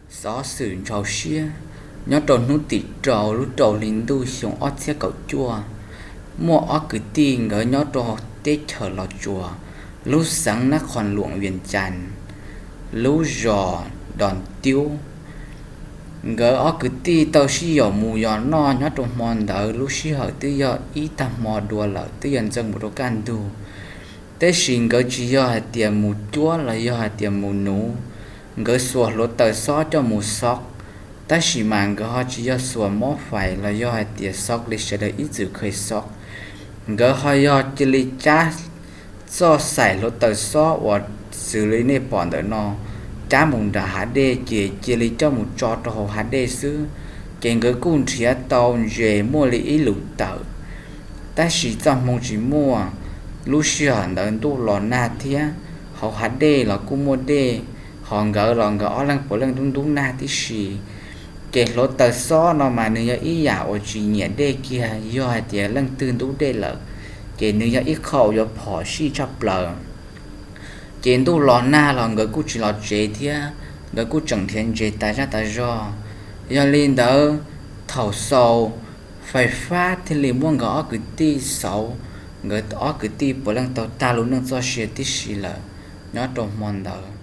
Xov xwm ntshaus siab. Nyob rau hnub tim rau lub rau hli ntuj xyoo ob txhiab kaum cuaj, muaj ob kwv tij nkawd nyob rau teb chaws Los Tsuas, lub xeev Nab Qhoos Luam Vias Cas, lub zos Dos Tiub. Nkawd ob kwv tij tau sib yaum mus yos noj nyob rau hmo ntawd, lub sij hawm twb yog ib tag hmo dua lawm, twb yog ntxeev mus rau kaj ntug. Tab sis nkawd tsis yog hais tias mus cuab los yog hais tias mus nuv, nkawd xuas hluav taws xob coj mus xob, tab sis mas nkawd ho tsis yog xuas mob fais los yog hais tias xob li sawv daws ib txwm kheev xob. Nkawd ho yog cia li cab txoj xaim hluav taws xob uas xws li nej pom ntawm no, cab mus nram hav dej ces cia li coj mus tso rau hauv hav dej xwb. Ces nkawd kuj nrhiav tau ntses muaj li ib lub tawm, tab sis txoj hmoo tsis muaj. Lub sij hawm ntawd ntuj los nag thiab, hauv hav dej los kuj muaj dej, ho nkawd los nkawd ob leeg puav leej ntub ntub nag tib si. Ces hluav taws xob no mas nws yog ib yam uas tsis nyiam dej kiag, yog hais tias leej twg ntub dej lawm, ces nws yog ib qho uas yuav phom sij tshaj plaws. Ces ntuj los nag los nkawd kuj tsis los tsev thiab, nkawd kuj tseem nrhiav ntses tas zaj tas zog. Yog li ntawd, thaum xaus, fais fab thiaj li muab nkawd ob kwv tij xauv, nkawd ob kwv tij puav leej tau tag lub neej txoj sia tib si lawm nyob rau hmo ntawd.